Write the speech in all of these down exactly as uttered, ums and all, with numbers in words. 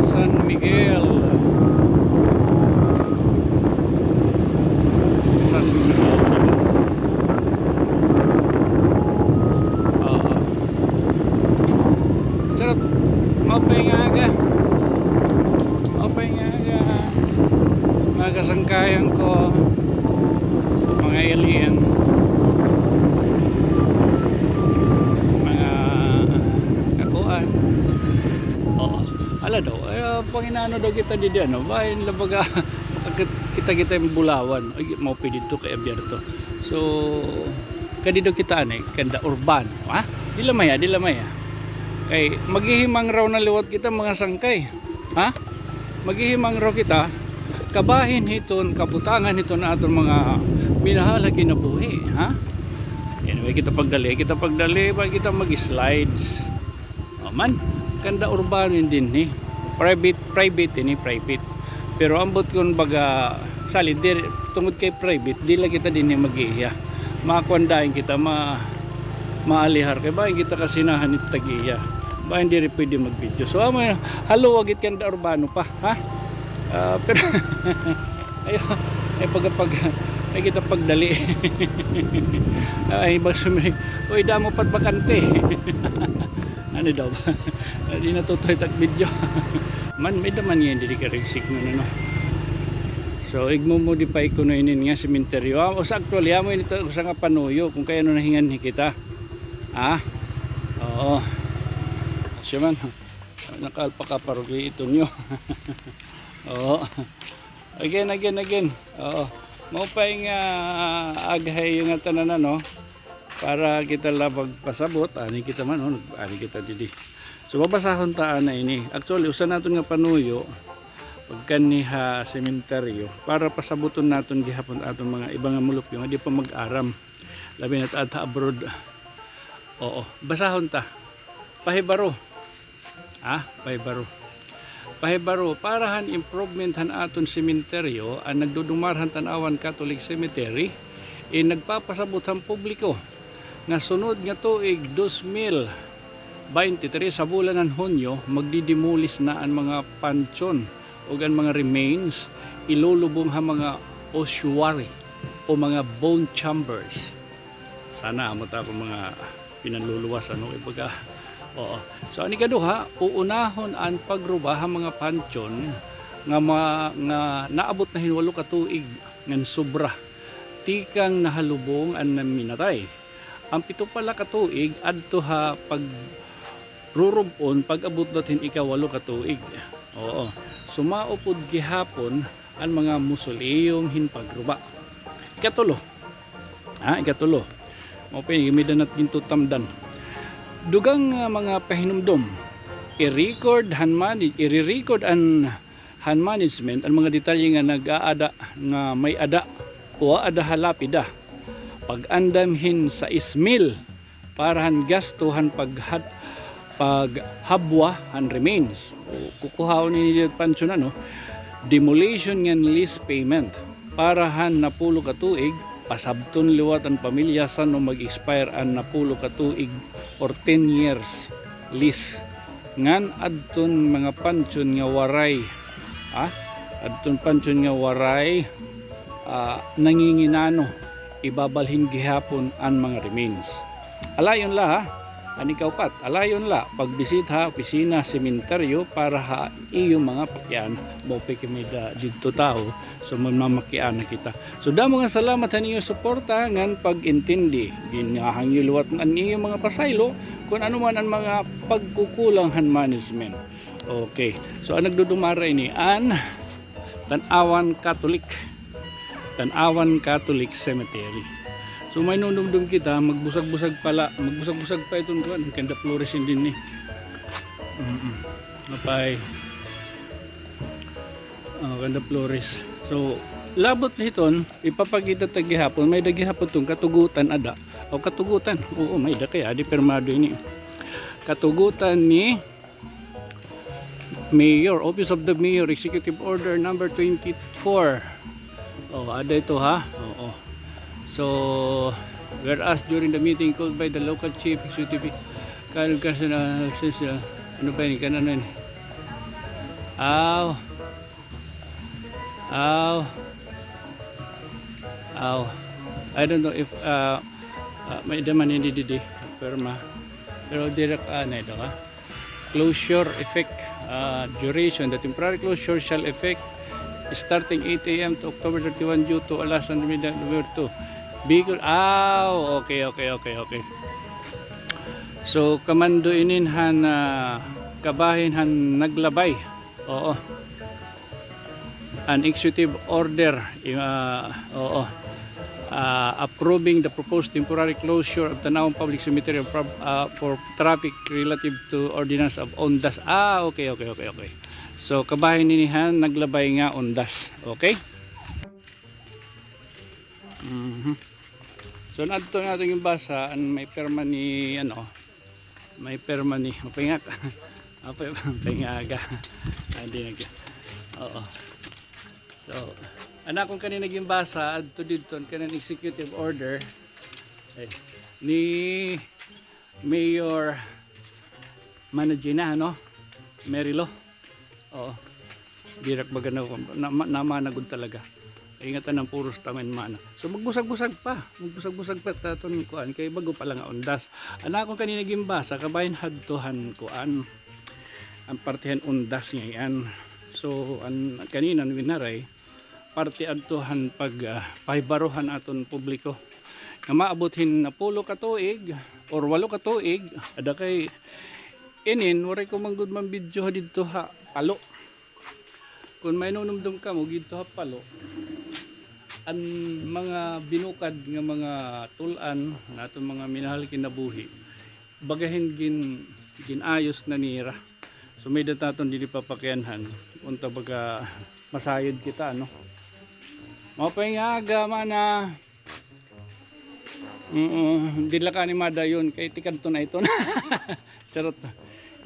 San Miguel. San Miguel. Oo. Charot. Maupay nga aga. Maupay nga aga. Mga kasangkayan ko. Mga alien. Mga kakuan. Oo. Ala daw, ay, ah, panginano daw kita didi, ano, bahin la baga, kita, kita in bulawan. Ay, maupay didto kay abierto. So, kadi daw kita, ano, eh, kanda urbano, ha? Diri la maya, diri la maya. Kay, maghihimang raw na liwat kita, mga sangkay. Ha? Maghihimang raw kita, kabahin hiton, kabutangan hiton aton mga minahal ha kinabuhi, ha? Anyway, kita pagdali, kita pagdali, ba kita mag-slides. O man, kanda urbano ini dinhi. Private, private ini, private. Pero ambot kon baga, sali, diri, tungod kay private, diri la kita dinhi mag-iya. Makuan dayon kita, ma-, maalihar. Kay bahin kita kasinahan it tag-iya. Bahin diri pwede mag-video. So, amo, haluag it kanda urbano pa, ha? Ah, pero, ay, ay, pagkapag, ay, kita pagdali. Ay, basta may, uy, damo pa't bakante. Ano daw? Di natutoy tag video. Man, may-ada man ngay-an didi karigsik nga, ano. So, igmo-modify kuno inin nga sementeryo. Ah, usa actually, amo ini usa nga panuyo kung kay ano nahinganhi kita. Ah? Oo. Siya man. Nakaalpaka pa rugi ito niyo. Oo. Again, again, again. Oo. Maupay nga aghay nga tanan, no? Para kita la magpasabot, ani kita man, no? Ani kita didi. So, babasahon ta ana ini. Actually, usa naton nga panuyo, pagkanhi ha sementeryo, para pasaboton naton gihapon aton mga iba nga mulupyo nga di pa mag-aram. Labi na ta adto abroad. Oo, basahon ta. Pahibaro. Ah, pahibaro. Pahibaro, para han improvement han aton sementeryo, an nagdudumar han Tanauan Catholic Cemetery, in nagpapasabot han publiko nga sunod nga tuig dos mil baynte tres, ha bulan han Hunyo, magdidemolis na an mga pansyon ug an mga remains ilulubong ha mga ossuary o mga bone chambers. Sana amo ta akon mga pinanluluwas, ano, ibaga. Oo. So, an ikaduha, uunahon an pagruba ha mga pansyon nga ma-, nga naabot na hin walo ka tuig ngan sobra tikang nahalubong an naminatay. An pito pa la ka tuig adto ha pagrurub-on pag-abot daw hin ikawalo ka tuig. Oo. Sumao pod gihapon an mga mausoleum hin pagruba. Ikatulo. Ha, ikatulo. Maupay, may-ada na it gintutamdan. Dugang nga mga pahinumdom. I-record han manage-, ire-record an han management an mga detalye nga nag-aada nga may-ada o aada ha lapida. Pag-andam hin sais mil para han gasto han paghad-, paghabwa han remains. O, kukuhaon ini dida pansyon, ano, demolition ngan lease payment para han napulo ka tuig, pasabton liwat an pamilya san-o mag-expire an napulo ka tuig or ten years lease. Ngan adton mga pansyon nga waray, ha? Adton pansyon nga waray, ah, nanginginano, ibabalhin gihapon an mga remains. Alayon la, ha? An ikaupat, alayon la, pagbisita ha opisina, sementeryo para ha iyo mga pakiana. Maupay kay may-ada didto tawo, so magmamakiana kita. So, damo nga salamat han iyo suporta ngan pag-intindi. Ginhahangyo liwat an iyo mga pasaylo kon ano man an mga pagkukulang han management. Okay. So, an nagdudumara ini, an Tanauan Catholic. Tanauan Catholic Cemetery. So, may nunumdum kita, magbusag-busag pa la, magbusag-busag pa iton kuan, kanda Flores ini dinhi. Mm-mm. Apay. Oh, kanda Flores. So, labot hiton, ipapakita ta gihapon, may-ada gihapon iton katugutan ada. O, katugutan. Oo, may-ada kay adi pirmado ini. Katugutan ni Mayor, Office of the Mayor, Executive Order number twenty-four. Oh, ada ito, ha? Oo. So, whereas during the meeting called by the local chief executive, Kyle Carson, ah, si, si, ano ba ini? Kan ano ini? Aw. Aw. Aw. I don't know if, ah, ah, may-ada man ini didi, pirma. Pero diri ka, ano ito ka? Closure effect, ah, duration. The temporary closure shall effect starting eight A M to October thirty-one due to alas and midnight number two. Bicol, aw, okay, okay, okay, okay. So, kamando inin han, ah, kabahin han naglabay. Oo. An executive order, ah, oo. Ah, approving the proposed temporary closure of Tanauan Public Cemetery of prob-, ah, for traffic relative to ordinance of UNDAS. Ah, okay, okay, okay, okay. So, kabahin ini han naglabay nga UNDAS. Okay? Mhm. So, nadto na aton ginbasa, an may pirma ni, ano, may pirma ni, mapinga-, mapay-, mapingaga. Ah, di nag-, oo. So, an akon kanina ginbasa, adto didto, an kanan executive order, eh, ni Mayor Mana Gina, ano? Merilo. Oo. Diri ak baga na, na, namana gud talaga. Ingatan an puros taman mana. So, magbusag-busag pa. Magbusag-busag pa it aton kuan, kay bag-o pa la nga UNDAS. An akon kanina ginbasa, kabahin hadto han kuan, an parte han UNDAS ngay-an. So, an kanina an winaray, parte adto han pag, ah, pahibaro han aton publiko nga maabot hin napulo ka tuig or walo ka tuig, ada kay inin, waray ko man gud man-video ha didto ha Palo. Kon mainumdom kamo didto ha Palo, an mga binukad nga mga tul-an nga aton mga minahal kinabuhi, baga hin gin-, gin-ayos na nira. So, may-ada ta aton didi papakianhan. Unta baga masayod kita, ano? Mapay nga aga, mana. Oo, diri la ka ani madayon, kay tikadto na iton. Charot.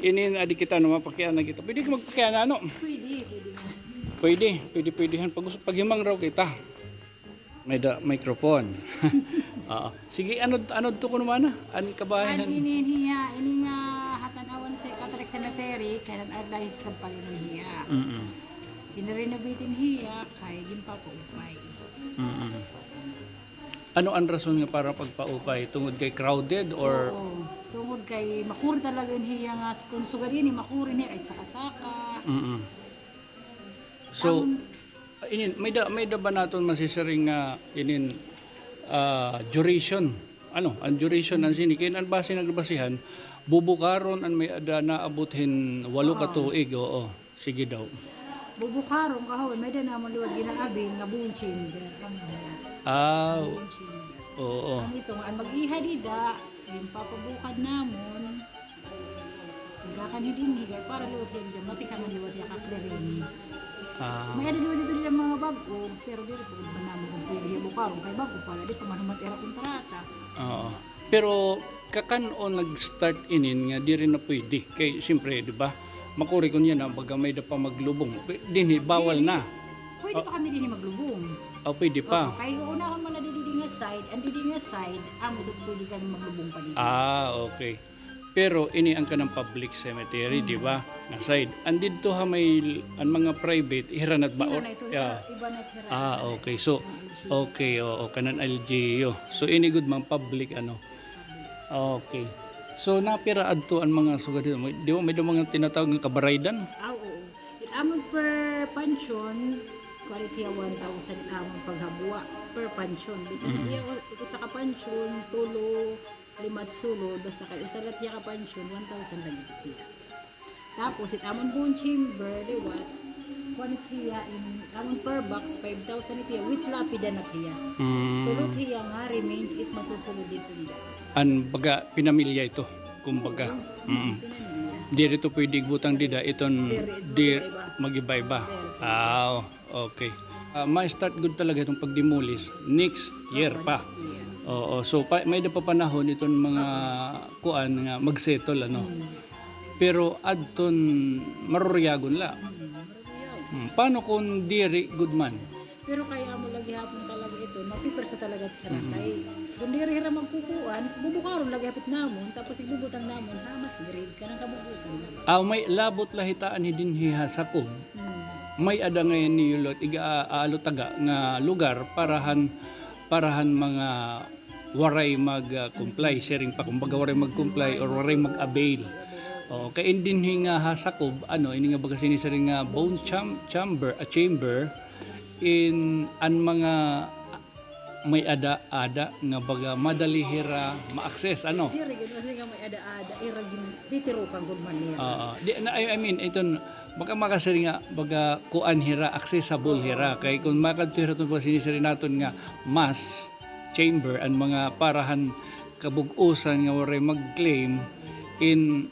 Ini, adi kita, no, mapakiana kita. Pwede ka magpakiana, ano? Pwede, pwede nga. Pwede, pwede, pwede. Pag, paghimangraw kita. May-ada microphone. Oo. Sige, ano, ano to kuno, mana? An kabahin. An inin hiya, ini nga hatan-awan sa Catholic Cemetery, kay an Archdiocese of Palo hiya. Mm-mm. Gin-renovate hiya, kay ginpapaupay. Mm-mm. Ano an rason nga para pagpaupay? Tungod kay crowded or? Oo, tungod kay makuri talaga ini hiya nga, kon sugad ini, makuri ini, ay saka-saka. Mm-mm. So, inin, may-ada, may-ada ba naton masisiring nga inin, ah, duration? Ano, an duration an sini? Kay an base nagbasihan, bubukaron an may-ada naabot hin walo ka tuig, oo. Sige daw. Bubukaron, kahoy, may-ada namon liwat gin-aabin nga bone chamber. Ah, bone chamber. Oo. An ito nga, an mag-iha dida, ginpapabukad namon. Nagkakan hi dinhi, kay para liwat hiya dida, matikang an liwat hiya ka-clearing. Ah. May-ada liwat dida mga bag-o, pero diri pa gud man namon kon pwede hiya bukaron, kay bag-o pa la, di pa man human it ira kontrata. Oo. Pero kakan-o nag-start inin nga diri na pwede? Kay siyempre, di ba? Makuri kon yana, baga may-ada pa maglubong. Pwe-, dinhi, bawal na. Pwede pa kami dinhi maglubong. Ah, pwede pa. Opo, kay unahon man na didi nga side, an didi nga side, amo ito pwede kami maglubong pa dinhi. Ah, okay. Pero ini an kanan public cemetery, di ba? Nga side. An didto ha may, an mga private, hira na ba? Hira na ito, iba na it hira. Ah, okay. So, okay, oo, kanan L G U. So, ini gud man public, ano? Okay. So, napira adto an mga sugad dito? May, di ba, may mga tinatawag nga kabaraydan? Ah, oo. It amon per pension, kuan it hiya one thousand it amon paghabwa per pension. Bisan it iya, it usa ka pension, tulo, lima it sulod, basta kay usa la it iya ka pension, one thousand lagi it iya. Tapos, it amon bone chamber, liwat, kuan it hiya, in, amon per box, five thousand it hiya, with lapida na it hiya. Mm. Tulo it hiya nga remains it masusulod didto nila. An baga, pinamilya ito, kumbaga. Oo, pinamilya. Diri ito pwede igbutang dida, iton di mag-iba-iba. Diri, mag-iba-iba. Diri. Ah, okay. Ah, ma-start gud talaga itong pag-demolish next year pa. Next year. Oo, so pa, may-ada pa panahon iton mga kuan nga mag-settle, ano. Mm. Pero adton maruryagon la. Mm, maruryagon. Hmm, paano kung diri gud man? Pero kay amo la gihapon talaga ito, mapipersa talaga hira. Mm. Kay kun diri hira magkukuan, bubukaron la gihapon namon, tapos igbubutang namon ha masirig, kanang kabug-osan la. Ah, may labot la hita anhi dinhi ha sakob. Mm. May-ada ngay-an niyo lot iga-, aalutaga nga lugar para han, para han mga waray mag, ah, comply, siring pa, kumbaga, waray mag-comply or waray mag-avail. Oo, kay in dinhi nga ha sakob, ano, ini nga baga sinisiring nga bone cham-, chamber, a chamber, in an mga may-ada-ada nga baga madali hira ma-access, ano? Diri gud, kasi nga may-ada-ada, ira gin-, titirukan gud man nira. Oo. Di, na, I, I mean, iton, baka makasiring nga, baga kuan hira, accessible hira. Kay kun makadto hira iton baga sinisiring naton nga mass chamber, an mga para han kabug-osan nga waray mag-claim, in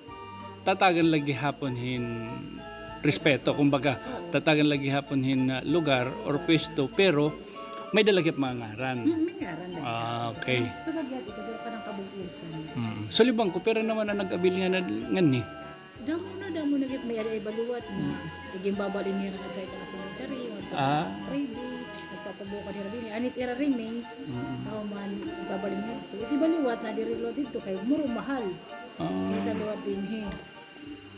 tatagan la gihapon hin respeto, kumbaga, tatagan la gihapon hin, ah, lugar or pwesto, pero may-ada la gihap mga ngaran. Hmm, may ngaran la. Ah, okay. Sugad gihap ito, pero kanang kabug-osan. Mm. Sulibang ko, pira naman an nag-avail nganhi? Damo na, damo na gihap, may-ada iba liwat nga iginbabalhin nira ngadto ha sementeryo, ngadto ha Friday, nagpapabukad hira dinhi. An it ira remains, mm, aw man, ibabalhin ngadto. It iba liwat na diri liwat didto kay mura mahal. Ah. Kaysa liwat dinhi.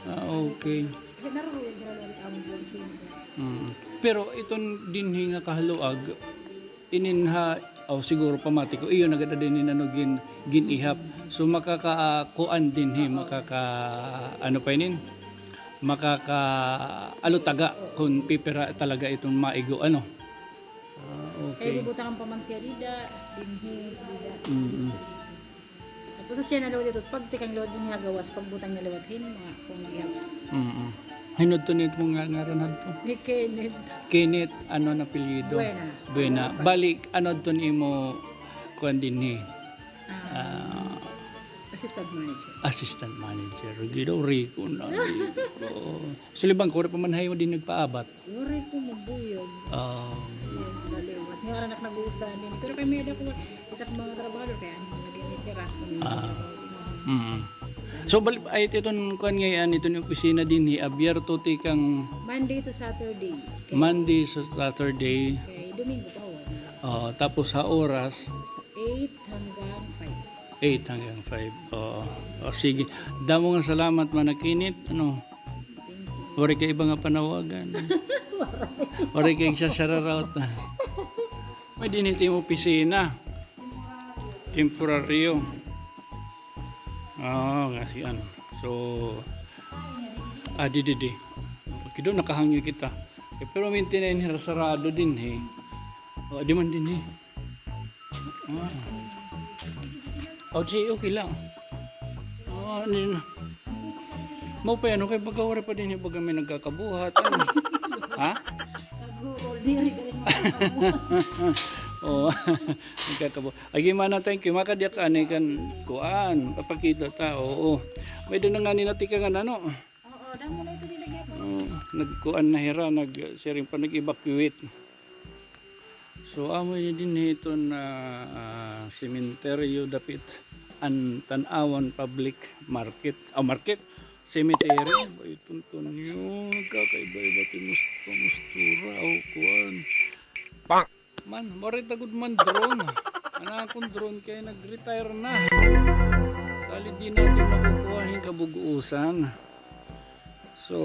Ah, okay. Kay naruruyag hira liwat amo bone chamber. Mm. Pero iton dinhi nga kahaluag, inin ha, o siguro pamati ko, iyo na gad adi inin ano gin-, gin-ihap. So, makaka-, ah, kuan dinhi, makaka-, ano pa inin? Makaka-alutaga kun pipira talaga iton maigo, ano? Ah, okay. Kay bubutangan pa man siya dida, dinhi, dida. Mm-mm. Tapos siya na liwat didto, pagtikang liwat dinhi ha gawas, pagbutang niya liwat hin mga kuan gihap. Mm-mm. Hin-o adto nimo nga ngaran hadto? Ni Kenneth. Kenneth, ano an apelyido? Buena. Buena. Bali, ano adto nimo kuan dinhi? Ah, assistant manager. Assistant manager. Ginaw, riko na, riko. Sulibang ko, waray pa man ha imo dinhi nagpaabat. Waray ko magbuyog. Ah. Yan, naliwat. Nga anak nag-uusa din. Pero kay may-ada ko, itak mga trabahador, kay ano, nag-initira. Ah. Mm. So, bali, ay, iton kuan ngay-an, iton opisina dinhi, abierto tikang Monday to Saturday. Kay Monday to Saturday. Kay Domingo pa, wala. Oo, tapos ha oras? Eight hanggang five. Eight hanggang five. Oo. O, sige. Damo nga salamat, Mana Kenneth. Ano? Waray ka iba nga panawagan? Waray ka igsasararaot na? May dinhi it imo opisina. Temporaryo. Oo, kasi ano. So, ah, di, di, di. Kido nakahangyo kita. Eh, pero minti na ini sarado dinhi. O, di man dinhi. Ah. O, di, okay lang. Ah, ano yun? Mao pa yan, okay, pagka waray pa dinhi, baga may nagkakabuhat, ano? Ha? Nag-uol, di rin galing makakabuhat. Oo, nagkakabuhat. Agi, mana, thank you. Makadiak, ani, kan, kuan, papakita ta, oo. May doon na nga ninatikang, ano? Oo, damo na ito nilagay ko. Oo, nagkuan na hira, nag-, siring pa, nag-evacuate. So, amo ini dinhi iton, ah, sementeryo dapit an Tanauan Public Market. Ah, market. Cemetery. Ba iton, iton niyo? Nagkakaiba-iba it imo pamustura o kuan. Pak! Man, waray ta gud man drone. An akon drone kay nag-retire na. Bali, di naton makukuha hin kabug-osan. So,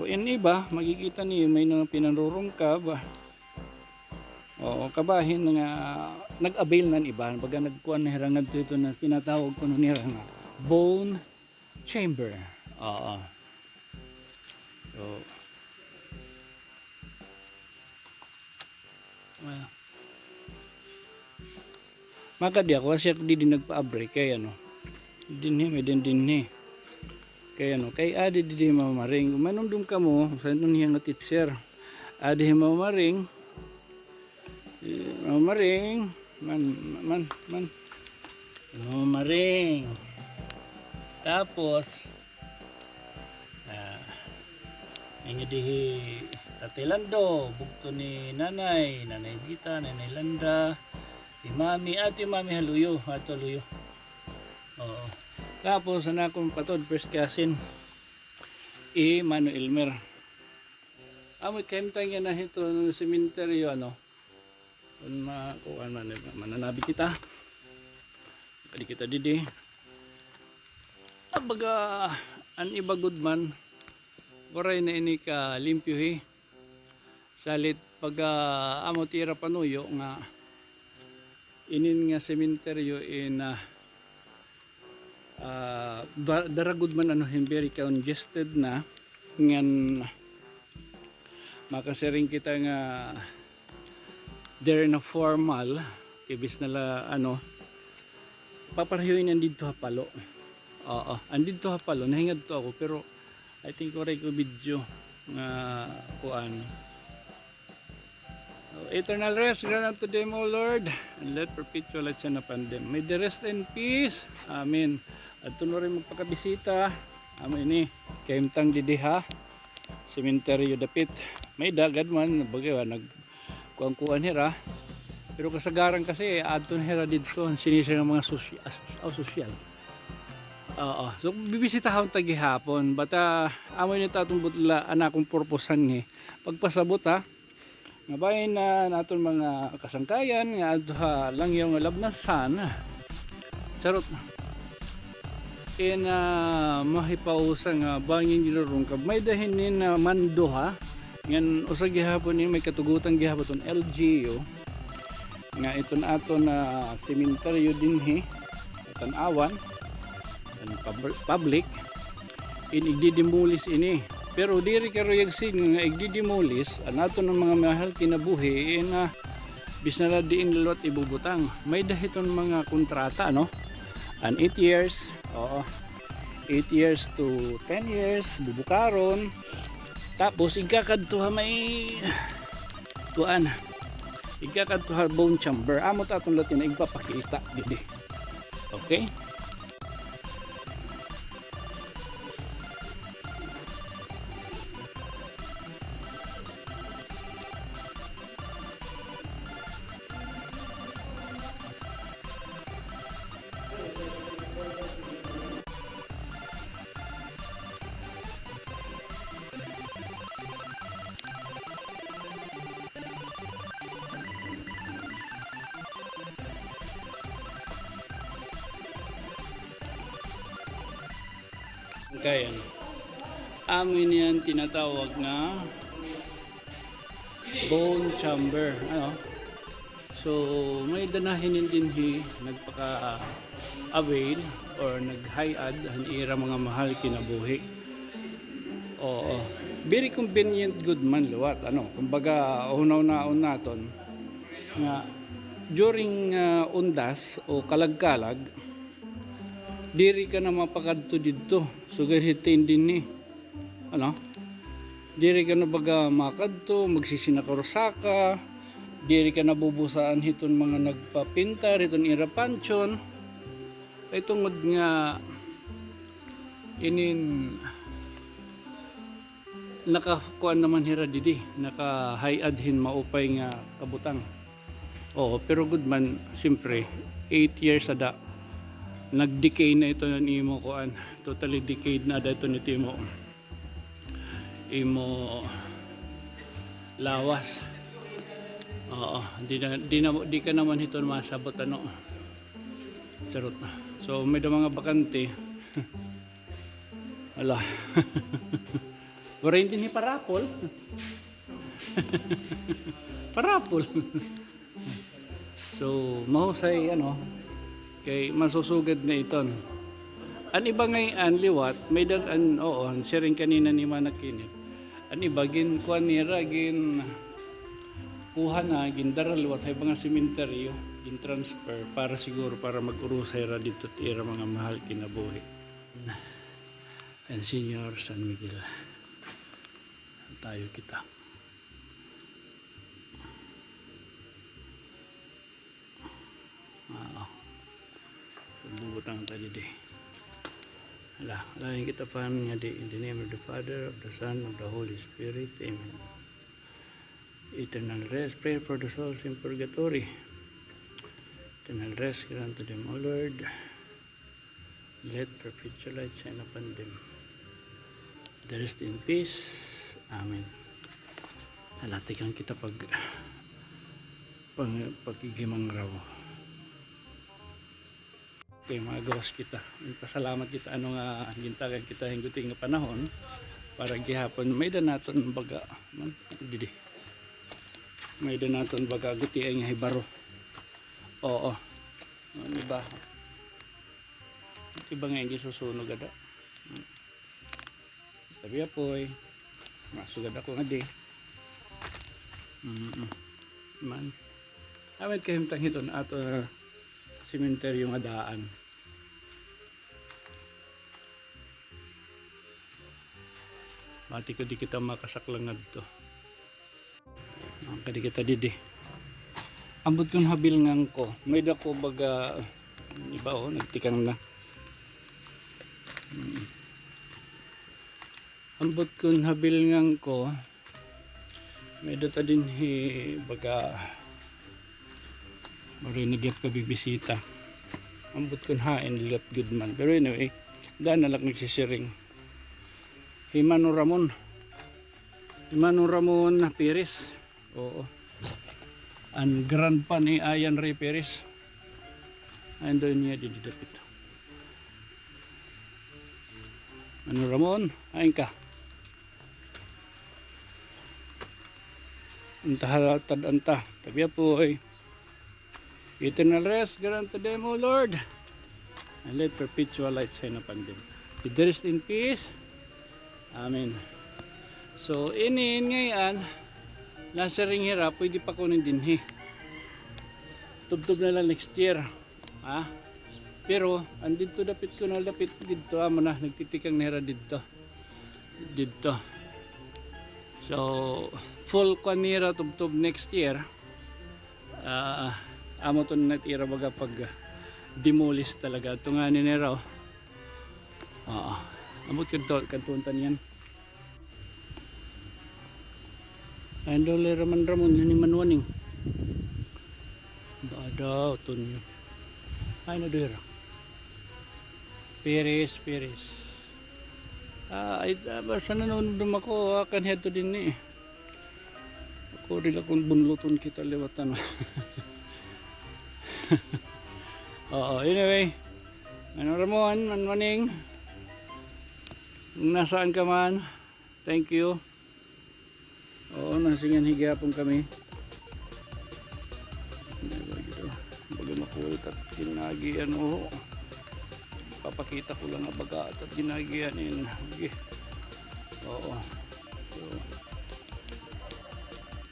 in iba, makikita niyo, may mga pinanrurungkab. Oo, kabahin nga nag-avail na an iba. Baga nagkuan na hira ngadto, ito na tinatawag kuno nira nga bone chamber. Oo. So, ah, makadi ako kasi ako didi nagpa-abri kay ano. Dinhi, may din dinhi. Kay ano, kay adi didi mamaring. Manumdum kamo, sa inyo nga teacher. Adi mamaring. Eh, mamaring. Man, man, man. Mamaring. Tapos, ah, ini dihi Tatay Lando, bugto ni Nanay, Nanay Vita, Nanay Landa, si Mami, ato hi Mami ha luyo, ato ha luyo. Oo. Tapos, an akon patod, first cousin, i Mano Elmer. Amo it kahimtang yana hito, ano, sementeryo, ano. Kun ma-, kuan man, mananabi kita. Pwede kita didi. Baga, an iba gud man, waray na ini kalimpyo hi. Salit pag, ah, amo it ira panuyo nga inin nga sementeryo in, ah, ah, da-, dara gud man ano hin very congested na ngan makasiring kita nga diri na formal, ibis na la, ano, papareho ini an didto ha Palo. Oo, an didto ha Palo, nahingadto ako, pero I think waray ko video nga kuan. Eternal rest grant unto them, O Lord, and let perpetual light shine upon them. May they rest in peace. Amen. Adton waray magpakabisita. Amo ini, kahimtang didi ha sementeryo dapit. May-ada gad man, baga, nag-, kuan-kuan hira. Pero kasagaran kasi, adto na hira didto, an sinisira nga mga sosy-, as-, oh, sosyal. Oo. So, bibisitahon ta gihapon. But, ah, amo ini it aton butla, an akon purpose anhi. Pagpasabot, ha. Nga bangin, ah, an aton mga kasangkayan nga adto ha langyaw nga labnasan. Charot. In, ah, mahipausa nga bangin ginurungkab. May-ada hinin, ah, mando, ha. Ngan usa gihapon ini, may katugutan gihapon iton L G U. Nga iton aton, ah, sementeryo dinhi. Tan-awan. An pub-, public. In igdidemolis ini. Pero diri karuyag sidngon nga igdidemolis an aton mga mahal kinabuhi, in, ah, bisan na la diin la liwat ibubutang. May-ada hiton mga kontrata, no? An eight years, oo. Eight years to ten years, bubukaron. Tapos, igkakadto ha may, kuan, igkakadto ha bone chamber. Amo it aton la it ina igpapakita didi. Okay? Kayan. Amo ini an tinatawag nga bone chamber, ano? So, may-ada na hinin dinhi nagpaka-avail or nag-high-ad han ira mga mahal kinabuhi. Oo. Very convenient gud man liwat, ano? Kumbaga, hunahunaon naton nga during, ah, undas o kalag-kalag, diri ka na mapakadto didto. Sugad hitin dinhi. Ano? Diri ka na baga makadto, magsisinakursa ka, diri ka na bubusaan hiton mga nagpapintar, hiton ira pansion. Kay tungod nga inin nakakuan naman hira didi, naka-high-ad hin maupay nga kabutang. Oo, pero gud man, siyempre, eight years ada, nag-decay na ito an imo kuan. Totally decayed na ada ito nito imo, imo lawas. Oo, di na, di na, di ka naman ito masabot, ano. Charot. So, may-ada mga bakante. Hala. Waray dinhi pa-raffle. Pa-raffle. So, mahusay, ano, kay masusugad na iton. An iba ngay-an liwat, may-ada an, oo, an siring kanina ni Mana Kenneth. An iba, ginkuan nira, ginkuha na, gindara liwat ha iba nga sementeryo, gin-transfer para siguro para mag-urusay ra didto it ira mga mahal kinabuhi. An Señor San Miguel. Tayo kita. Oo. So, bubutang ta didi. Hala, lain kita pa nga di, in the name of the Father, of the Son, of the Holy Spirit. Amen. Eternal rest, pray for the souls in purgatory. Eternal rest grant to them, O Lord. Let perpetual light shine upon them. They rest in peace. Amen. Hala, tikang kita pag Pang-, pakighimangraw. Okay, mga gawas kita. Pasalamat kita ano nga gintagan kita hin gutiay nga panahon para gihapon may-ada naton baga, man, didi. May-ada naton baga gutiay nga hibaro. Oo. Ano ba? Ito ba nga hindi susunog ada? Tabi apoy. Masugad ako nga di. Mm-mm. Man. Awit kahimtang hiton ato, ah, sementeryo nga daan. Mati ko di kita makasaklang ngadto. Ang kadi kita didi. Ambot kon habil ngan ko. May-ada ko baga, iba, oh, nagtikang na. Hmm. Ambot kon habil ngan ko. May-ada ta dinhi baga. Waray na gihap kabibisita. Ambot kon hain liwat gud man. Pero anyway, daan na la nagsisiring. Hi Mano Ramon. Hi Mano Ramon Perez. Oo. An grandpa ni Ian Ray Perez. Ayan daw niya didi dapit. Mano Ramon, hain ka? Unta ha tad-an ta. Tabi apoy. Eternal rest, grant to them, O Lord. And let perpetual light shine upon them. May they rest in peace. Amen. So, ini ngay-an, nasiring hira, pwede pa kuno dinhi. Tubtob na la next year. Ha? Pero, an didto dapit kuno, dapit didto, amo na, nagtitikang na hira didto. Didto. So, full kuan nira tubtob next year. Ah, amo to na it ira baga pag-demolish talaga. Ito nga ni nira, oh. Oo. Ambot kadto, kadtuon ta niyan. Ay, daw lira man Ramon, yan ni Manwaning. Ba daw, Tonyo. Ay, na dira. Perez, Perez. Ah, ay, ah, basta nanunod ako, akan head to din ni. Ako, di la kon bunluton kita liwat, ano. Oo, anyway. Mano Ramon, Manwaning. Kung nasaan ka man, thank you. Oo, nasingan higapon kami. Baga makulit at ginagian, oo. Papakita ko lang nga baga at ginagian in. Okay. Oo. So,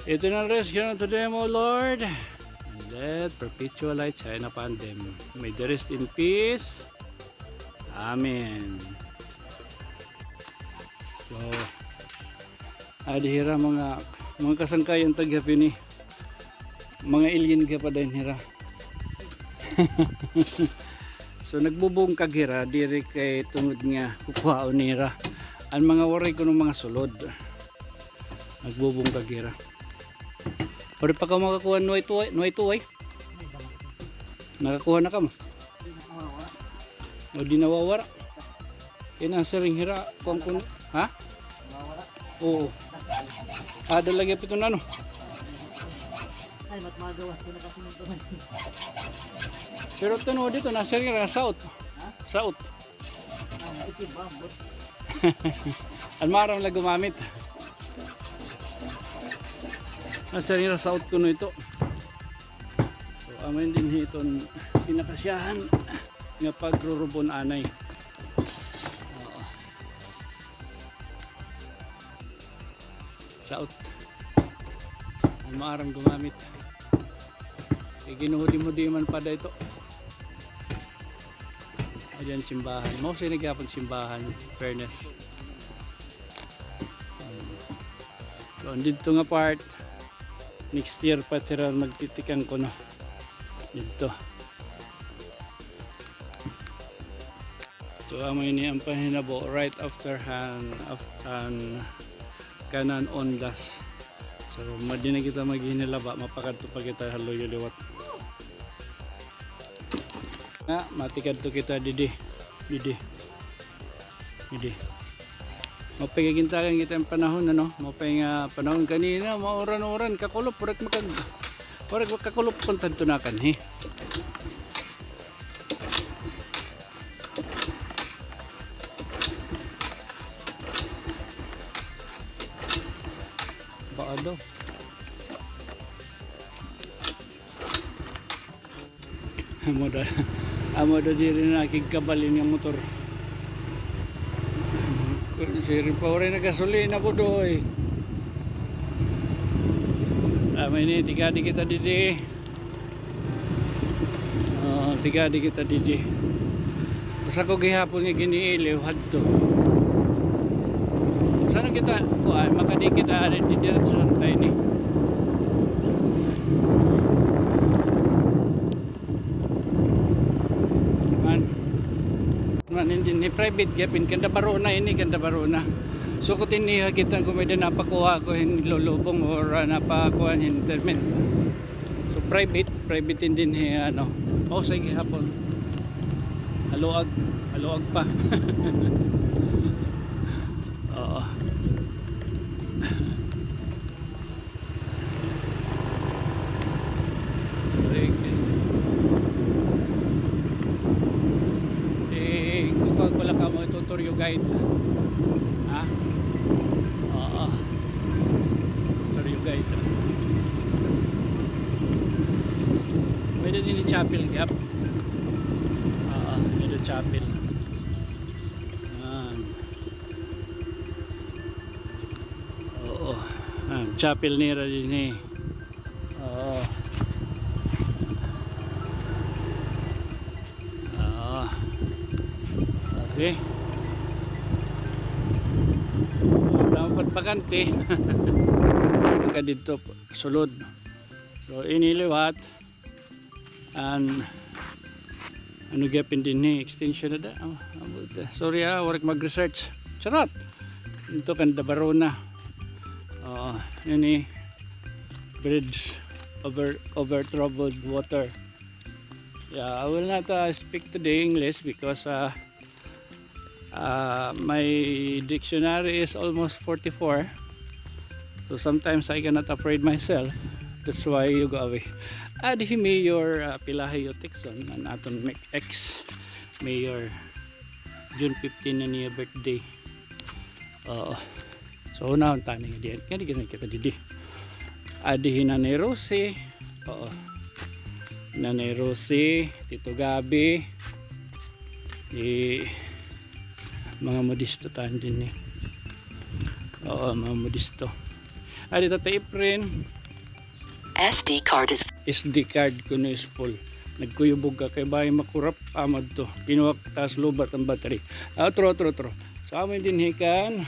Eternal rest grant to them, O Lord. And let perpetual light shine upon them. May they rest in peace. Amen. So, adi hira mga, mga kasangkayan ta gihap ini. Mga alien gihap dayon hira. So, nagbubungkag hira, diri kay tungod nga kukuhaon nira an mga waray kuno mga sulod. Nagbubungkag hira. Waray pa ka makakuha nuway tuway, nuway tuway. Nakakuha na ka mo? O di nawawara. Kaya nasiring hira, kuan kuno. Ha? Oo. Ada lagi pito na, no? Ay, mat magawas ko na kasi nito. Pero ito, no, dito, nasiring hira, south. Ha? South. Ah, itim ba, ambot? An maaram la gumamit. Nasiring hira, south kuno ito. So, amo ini dinhi iton pinakasyahan nga pagrurubon anay. Oo. South. An maaram gumamit. Kay ginhudim-hudiman pa da ito. Ayan simbahan. Mao siya nagyapon simbahan. Fairness. So, an didto nga part, next year pa hira magtitikang kuno. Didto. So, amo ini an panhinabo right after han, af-, an kanan undas. So, madi na kita maghinilaba, mapakadto pa kita ha luyo liwat. Na, matikadto kita didi. Didi. Didi. Maupay nga gintagan kita hin panahon, ano? Maupay nga panahon kanina, mauran-uran, kakulop, purek makag-, Murag makakulop kon tanto na kanhi. Baka daw. Amo da, amo da diri na kigkabalin nga motor. Siring pa, waray na gasolina, Budoy. Ah, may ni, tigadi kita didi. Oh, tigadi kita didi. Usa ko gihapon nga giniiliw hadto. Sana kita, kuan, makadi kita ari diretso sa Santa ini. Man. Man, hindi ni private gihapon, kanda Barona ini, kanda Barona. So, kung tiniha kita, kung may din napakuha ko hin lulubong or, ah, napakuha hin internet. So, private, private din hi, ano. Oh, sige, hapon. Haluag, haluag pa. Oo. Break. Eh, kukuha ko lang kamo ito, tour guide. Ha? Oo. Tour guide. Pwede din yung chapel gap. Oo, ito chapel. Yan. Oo. Ah, chapel nira dinhi. Oo. Oo. Okay. Dapat bakante. Pagka dito, sulod. So, ini liwat. An, ano gihapon dinhi, extension na da. Oh, abot, ah. Sorry, ah, waray ko mag-research. Charot! Ito kanda Barona. Oo, ini, bridge over, over troubled water. Yeah, I will not, uh, speak today English because, uh, Uh, my dictionary is almost forty-four. So sometimes I cannot afraid myself. That's why you go away. Adi hi Mayor, uh, Pelayo Tecson, an aton ex-mayor. June fifteen na niya birthday. Oo. So, unahon ta ni diyan. Kaya di ganun kita didi. Adi hi Nanay Rosie. Oo. Nanay Rosie, Tito Gabi. Di, mga Modisto tayo din eh. Oo, mga Modisto. Adi Tata Efren. S D card is S D card kuno is full. Nagkuyubog ka kay bay makurap amad to. Pinuwak taas lubat an battery. Ah, otro, otro, otro. So, amo dinhi kan,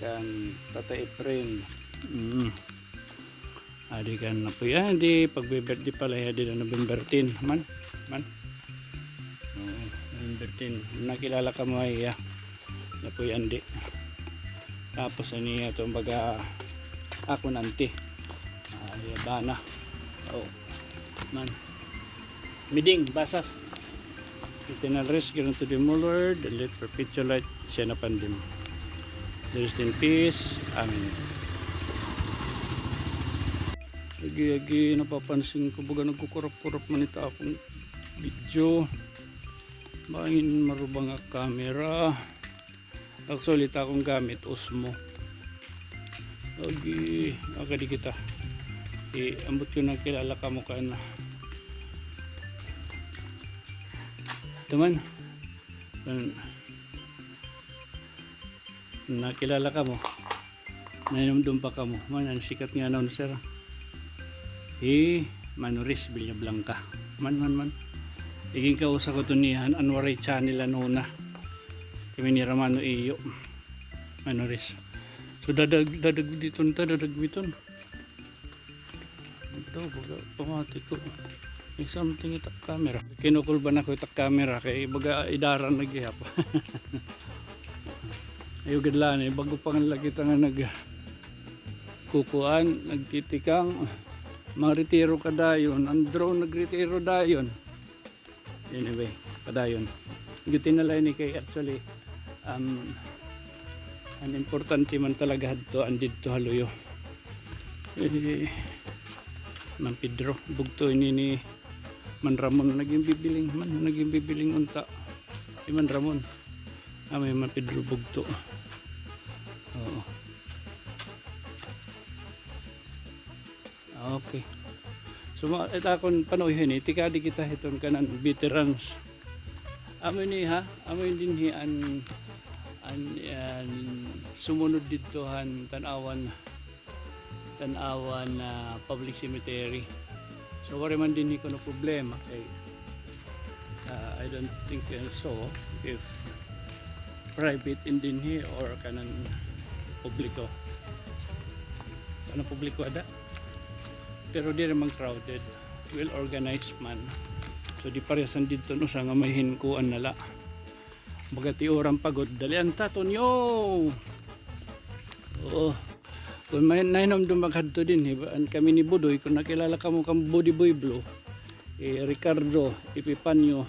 kan Tata Efren. Mm. Adi kan napuy-an, di pagbe-birthday pala hiya di na November ten. Man, man. Oo, November ten. Nakilala kamo hiya. Napuy-an di. Tapos, ano niya ito, baga, akon auntie. Ah, iya bana. Oh, man. Miding, basas. Eternal rest, given to them, O Lord, and let perpetual light shine upon them. Rest in peace. Amen. Agi-agi, napapansin ko, baga nagkukurap-kurap man ito akong video. Bangin marubang nga camera. Actually, it akon gamit, Osmo. Agi, aka di kita. I, ambot ko nakilala kamo kan. Ito man. Kan, nakilala kamo. Nahinumdom pa kamo. Man, an sikat nga announcer. Hi Manoris Villablanca. Man, man, man. Iginkausa ko ito niya, an Waray Channel, ano na. Kami ni Ramano Iyo. Manoris. So, dadag, dadag dito nito, dadag dito. Ito, baga, pamati ko. May something ita camera. Kinukulban ako ita camera kay baga idaran na gihap. Ayaw gad la ni, bago pa nga la kita nga nagkukuan, nagtitikang. Mga retiro ka dayon, an drone nagretiro dayon. Anyway, padayon. Guti na la ini kay actually, um, an importante man talaga hadto, an didto ha luyo. Eh, Man Pedro, bugto ini ni Man Ramon, nagin bibiling man, nagin bibiling unta. Hi Man Ramon. Amo hi Man Pedro bugto. Oo. Okay. So, ma-, it akon panuyohi ini, tikadi kita hiton kanan veterans. Amo ini, ha? Amo ini dinhi an, an, an sumunod didto han Tanauan, Tanauan, ah, Public Cemetery. So, waray man dinhi kuno problema kay, ah, I don't think, uh, so, if private in dinhi or kanan publiko. Kanan publiko ada. Pero diri man crowded. Well organized man. So, di parehas han didto, no, usa nga may hinkuan na la. Baga ti uran pa gud, dalian ta, Tonyo! Oo. Kon may nahinumdom ak hadto dinhi, an kami ni Budoy, kon nakilala kamo kan Budi Boy Blue, eh, Ricardo Epifanio,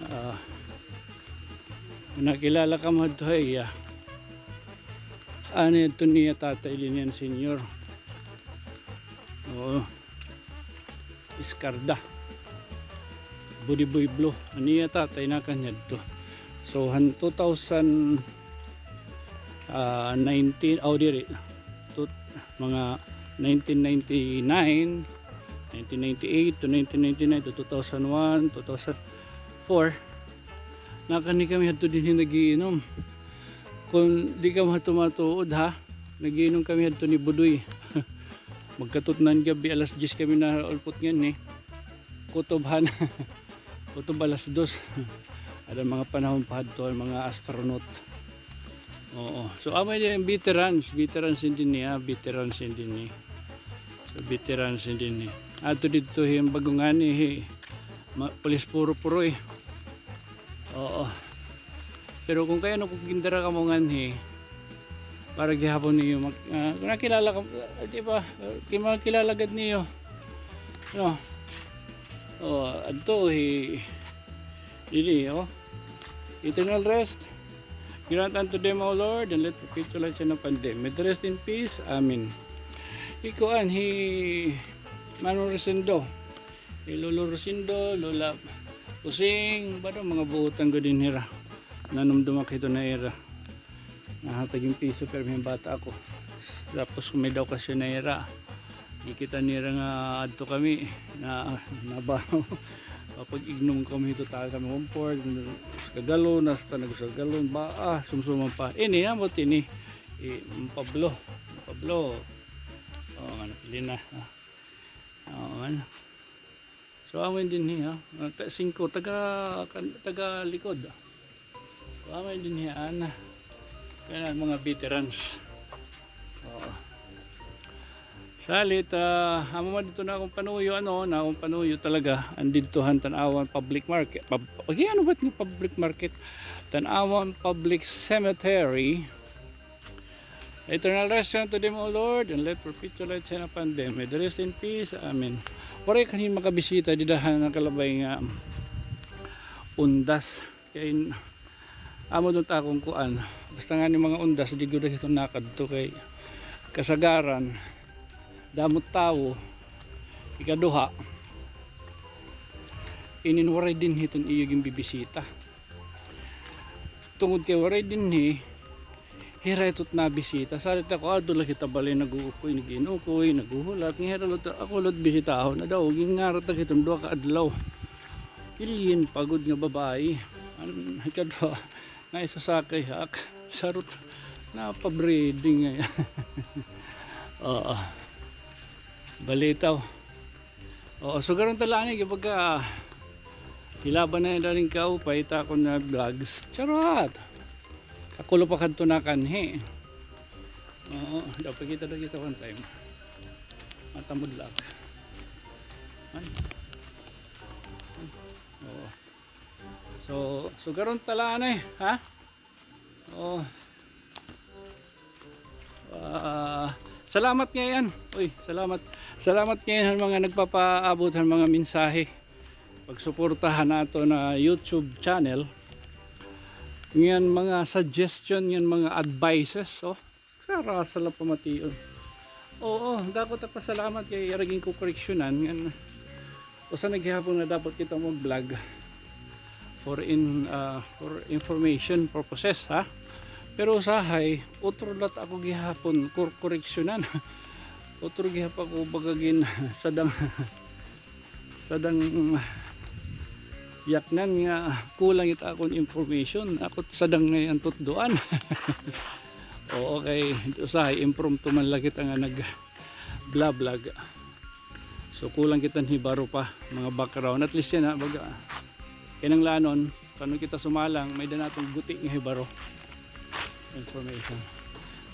ah, nakilala kamo hadto ha iya. Ano ito niya tatay din yan, senior? Oo. Iskarda. Budi Boy Blue. An iya tatay nakanhi hadto. So, han two thousand, ah, nineteen, aw, diri. Tut-, mga nineteen ninety-nine, nineteen ninety-eight to nineteen ninety-nine to two thousand one, two thousand four, nakanhi kami hadto dinhi nag-iinom. Kon di kamo hadto matuod, ha, nag-iinom kami hadto ni Budoy. Magkatutnan gab-i, alas diyes kami naulpot nganhi. Kutob han, kutob alas dos. Ada mga panahon pa hadto, mga astronaut. Oo. So, amo ini veterans, veterans in dinhi, ha, veterans in dinhi. So, veterans in dinhi. Adto didto hin bag-o nganhi, hi, ma-, Pulis Puro-puro, eh. Oo. Pero kon kay ano, kon gindara kamo nganhi, para gihapon niyo mag-, ah, kon nakilala ka, ah, di ba? Ah, kay mga kilala gad niyo. Ano? Oh, adto, hi, didi, oh. Eternal rest grant unto them, O Lord, and let perpetual light shine upon them. May they rest in peace. Amen. Hi kuan, hi Manong Rosendo. Hi Lolo Rosendo, Lola Using, bado mga buotan ko dinhi ra. Nanumdom ak hito na ira. Nahatag hin piso, pero may bata ako. Tapos kon may-ada okasyon na ira, gikita nira nga adto kami, na, naba-, mapag-ignom kami hito, tagan kami one fourth, usa ka galon, hasta nag-usa ka galon, ba, ah, sumsuman pa. Ini, ambot ini, eh, Pablo, Pablo. Oo, nga, napili na. Ah. Oo, ano. So, amo ini dinhi, ha. Ah, ta-, singko, taga, kan-, taga likod. So, amo ini dinhi, ana. Kaya mga veterans. Oo. Salit, ah, amo man didto na akon panuyo, ano, na akon panuyo talaga, an didto han Tanauan Public Market. Pub-, okay, ano ba it nga public market? Tanauan Public Cemetery. Eternal rest unto them, O Lord, and let perpetual light shine upon them. May they rest in peace. Amen. Waray kami makabisita dida han nakalabay nga undas. Kay amo dun ta akon kuan. Basta ngani mga undas, di gud hiton nakadto kay kasagaran, damo tawo. Ikaduha, inin waray dinhi hiton iyo ginbibisita. Tungod kay waray dinhi, hira ito it nabisita. Salit ako, adto la kita balay, nag-uukoy, nag-iinukoy, naghuhulat. Nga hira la, ako la it bisitahon. Adaw, ginngara ta hiton duha ka adlaw. Alien pa gud nga babayi. An ikaduha, naisusakay ha ak. Sarot, napa-breeding ngay-an. Oo. Balitaw. Oo, sugaron ta la anay, kay pagka hilaban na ini kaupay, it akon nga vlogs. Charot! Kakulo pa kadto nakanhi. Oo, daw pakita daw kita one time. Matamod la ak. Ay. Oo. So, sugaron ta la anay, ha? Oh. Ah, salamat ngay-an. Uy, salamat. Salamat ngay-an han mga nagpapaabot han mga mensahe. Pagsuporta han aton nga YouTube channel. Ngan mga suggestion, ngan mga advices, oh. Karasa la pamation. Oo, dako ta pasalamat kay ira gin ko koreksyonan ngan usa na gihapon nga dapat kita mag-vlog for in, ah, for information purposes, ha. Pero usahay, utro la it ako gihapon kor-, koreksyonan. Utro gihap ako baga gin sadang sadang yaknan nga kulang it akon information. Ako sadang ngay-an tutdoan. Oo, kay usahay impromptu man la kita nga nag-vlog. So kulang kita hin hibaro pa, mga background. At least yana, baga kinahanglanon, kano kita sumalang, may-ada naton guti nga hibaro. Information.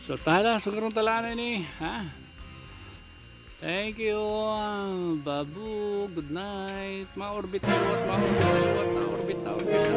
So tara, sugaron ta la anay ini, ha? Thank you, ah, Babu. Good night. Maorbit na liwat, maorbit na liwat, maorbit, maorbit.